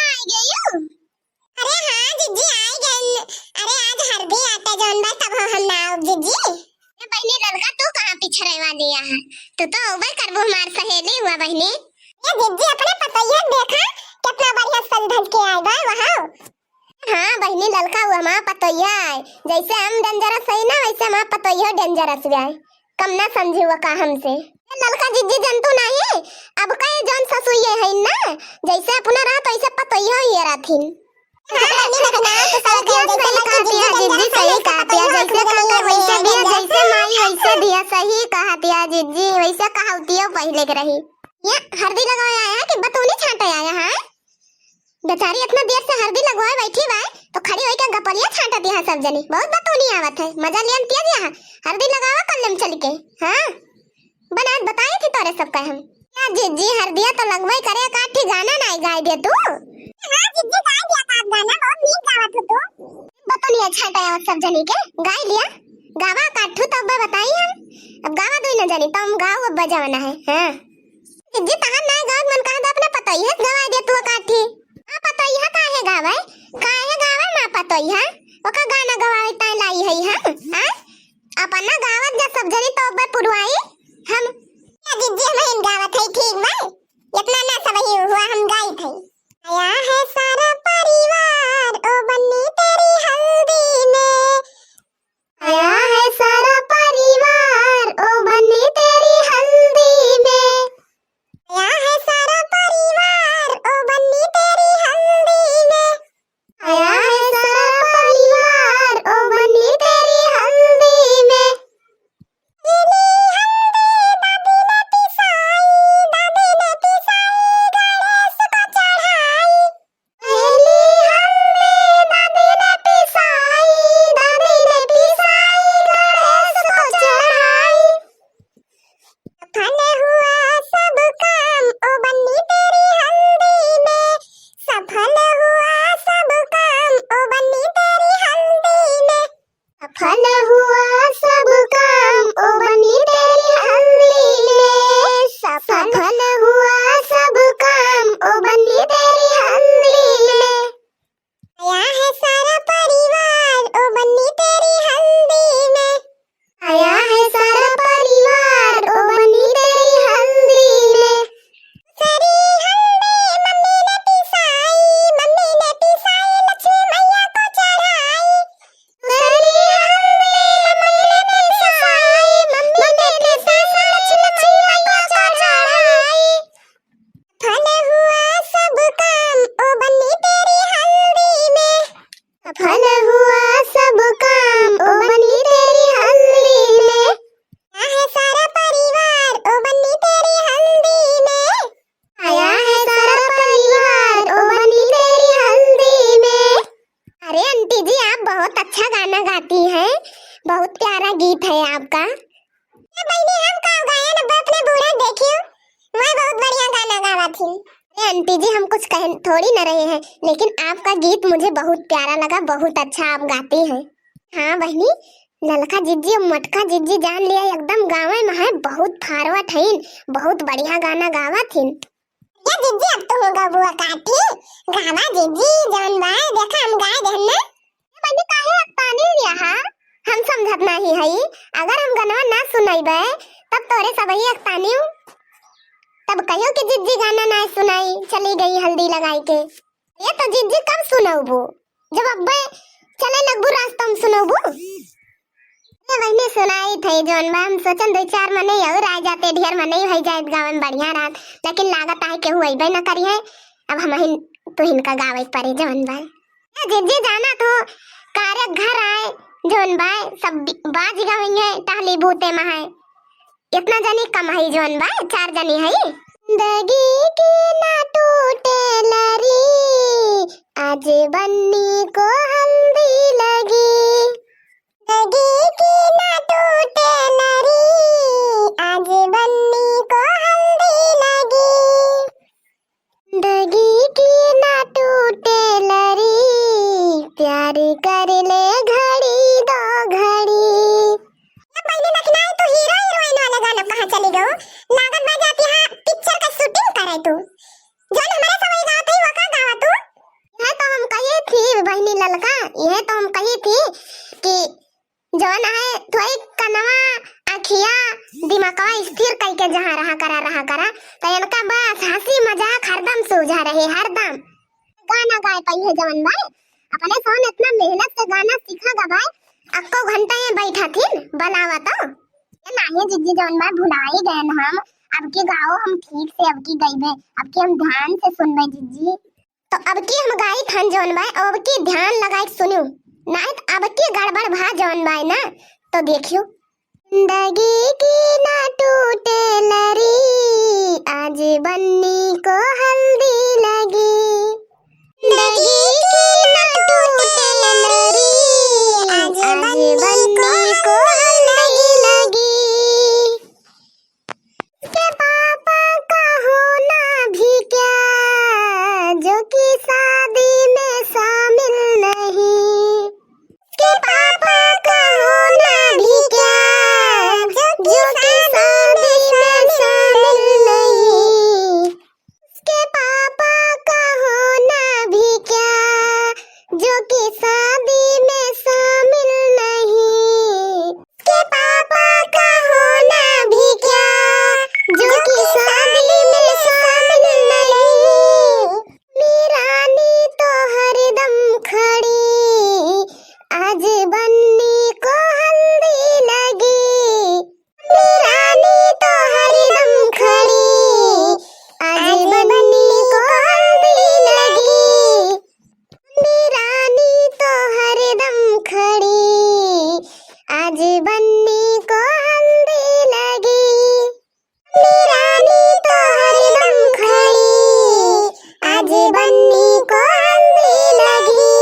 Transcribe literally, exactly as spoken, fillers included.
आई गयू? अरे हाँ जिज्जी, आई गयन। अरे आज हरदी आटा जौन बा, तब हम ना आउब जिज्जी। ए बहिनी ललका, तू कहाँ पिछड़े वाली यहाँ? तू तो अउबे करबू हमार सहेली हुआ बहिनी। ए जिज्जी, अपने पतोहिया देखा, कितना बढ़िया सज धज के आए बा वहाँ। हाँ बहिनी ललका, वो हमार पतोहिया है। जैसे हम dangerous है ना, वैसे हमार पतोहिया dangerous भी है। कम ना समझी वो का हमसे। ए ललका जिज्जी, जनतू नाही, अब का ये जौन ससुइये है ना, जैसे अपना रहत वैसे पतोहिया ही रहथिन। हाँ, बहिनी, देखना, तो सही कहा, जैसे सही कहा दिया जिज्जी, सही कहा दिया, जैसे काका वैसे दिया, जैसे माई वैसे दिया, सही कहा दिया जिज्जी, वैसे कहावतियो पहिले के रही। ये हरदी लगावे आया है कि बतौनी छांटे आया है? बेचारी इतना देर से हरदी लगवाए बैठी बा, तो खड़ी होई के गपलिया छांटत यहाँ सब जनी, बहुत बतौनी आवत है, मजा लियन तिया दिया है, हरदी लगावा कल्ले में चल के। हाँ, बनात बताई थी तोरे सबका हम। या जिज्जी, हरदिया तो लगबे करे, एकाठी गाना नाई गाई दे तू। हाँ जिज्जी, गाई दिया का गाना, बहुत नीक गावत हो तू। बतौनी अच्छा टाइम सब जनी के गाई लिया, गावा काठू तब बताई हम। अब गावा दुई न जानी, तो हम गाओ अब बजावना है। हाँ जिज्जी, तहार नाई गावत मन कहा तो अपना पतोहिया गवा दे तू एकाठी। आ पतोहिया काहे गावे, काहे गावे ना पतोहिया, ओका गाना गवावे ताई लाई है हम। हाँ, अपना गावत जा सब जनी तो बे पुरवाई हम। या जिज्जी, हम हिन गावत है, ठीक बा, इतना ना सब ही हुआ, हम गाई थे। आया है सारा परिवार ओ बन्नी तेरी हल्दी में, आया है सारा परिवार ओ बन्नी तेरी हल्दी में, आया है सारा परिवार ओ बन्नी तेरी हल्दी में। आया है सारा परिवार ओ बन्नी तेरी हल्दी में। पहली हल्दी दादी ने पिसाई, दादी ने पिसाई गणेश को चढ़ाई। पहली हल्दी दादी ने पिसाई, दादी ने पिसाई गणेश को चढ़ाई। सफल हुआ सब काम ओ बन्नी तेरी हल्दी में, सफल हुआ सब काम ओ बन्नी तेरी हल्दी में, सफल हुआ सब काम ओ बन्नी तेरी हल्दी में, सफल हुआ सब काम ओ बन्नी तेरी हल्दी में। आया है सारा परिवार ओ बन्नी तेरी हल्दी में, आया है सारा परिवार ओ बन्नी तेरी हल्दी में। सरी हल्दी मम्मी ने पिसाई, मम्मी ने पिसाई लक्ष्मी मैया को चढ़ाई। सरी हल्दी मम्मी ने पिसाई, मम्मी ने पिसाई लक्ष्मी मैया को चढ़ाई। सफल हुआ सब काम ओ बन्नी तेरी हल्दी में, सफल हुआ सब काम ओ बन्नी तेरी हल्दी में। आया है सारा परिवार ओ बन्नी तेरी हल्दी में, आया है सारा परिवार ओ बन्नी तेरी हल्दी में। अरे आंटी जी, आप बहुत अच्छा गाना गाती हैं, बहुत प्यारा गीत है आपका। ए बहिनी, हम का गायन अब अपने बूढ़ा देखियो, वह बहुत बढ़िया गाना गावा थी। अरे आंटी जी, हम कुछ कहे थोड़ी न रहे हैं, लेकिन आपका गीत मुझे बहुत प्यारा लगा, बहुत अच्छा आप गाती हैं। हाँ बहिनी, ललका जिज्जी और मोटका जिज्जी जान लिया, एकदम गाँव में है, बहुत forward हईन, बहुत बढ़िया गाना गावा थीन। या जिज्जी, अब तो होगा बुआ काठी, गावा जिज्जी, जौन बाय, देखा हम गाय देहन ना। ए बहिनी, काहे अकतानी रिया हा? हम समझत नाही हई, अगर हम गनवा ना सुनइबे, तब तोरे सबही अकतानी हूँ। तब कहियो कि जिज्जी गाना ना सुनाई, चली गई हल्दी लगाई के। ये तो जिज्जी कब सुनउबू? जब अब्बे चले लगबू रास्ता में सुनउबू? ये बहिनी सुनाई थई जौन बा, हम सोचन दो चार मनई और आ जाते, ढेर मनई होई जाइत गाँव में बढ़िया रहत, लेकिन लागत आहे केहू अइबे न करी है। अब हमहिन तुहिन का गावे परे जौन बा। ए जिज्जी जाना तो कारे घर आए जौन बा, सब बि-, बाज गवइये टहली बूते में है। इतना जनी कम है जौन बा, चार जनी है। जिंदगी की ना टूटे लरी, आज बन्नी को हल्दी लगी। जिंदगी की ना टूटे लरी, आज बन्नी को हल्दी लगी। जिंदगी की ना टूटे लरी, प्यार कर ले घड़ी दो घड़ी। ए बहिनी, लखनाई तू हीरो हीरोइन वाले गाना कहाँ चली गऊ? लागत बा जाती हाँ पिक्चर का शूटिंग करे तू। जौन हमारे सब गावत है, वो का गावा तू? बहिनी ललका, यह तो हम कही थी कि जौन है थोई कनवा, अखिया, दिमागवा स्थिर कइके जहाँ रहा करा, रहा करा, त इनका बस हँसी मजाक हरदम सूझा रहे, हरदम। गाना गाए पाई है जौन बाय, अपने सोन इतना मेहनत से गाना सीखा गा बाय, अक्को घंटा ये बैठा थीन, बलावा तो। ए नाहीं जिज्जी, जौन बाय भुलाई गए न हम, अब की गाओ हम ठीक से, अब की गइबे, अब की हम ध्यान से सुनबे जिज्जी। तो अब की हम गाई थन जौन बाय, अब की ध्यान लगाए सुनियो, नाहीं त अब की गड़बड़ भा जौन बाय ना, तो देखियो। जिंदगी की ना टूटे लरी, आज बन्नी को हल्दी लगी। जिंदगी की ना टूटे लरी, आज बन्नी को हल्दी लगी। उसके पापा का होना भी क्या, जो कि शादी में शामिल नहीं। उसके पापा का होना भी क्या, जो कि शादी में शामिल नहीं। उसके पापा का होना भी क्या, जो कि शादी में शामिल नहीं। उसके पापा का होना भी क्या, जो कि शादी में शामिल नहीं। मेरी रानी तो हरदम खड़ी, आज बन्नी को हल्दी लगी। मेरी रानी तो हरदम खड़ी, आज बन्नी को हल्दी लगी। मेरी रानी तो हरदम खड़ी, आज बन्नी को हल्दी लगी। मेरी रानी तो हरदम खड़ी, आज बन्नी को हल्दी लगी।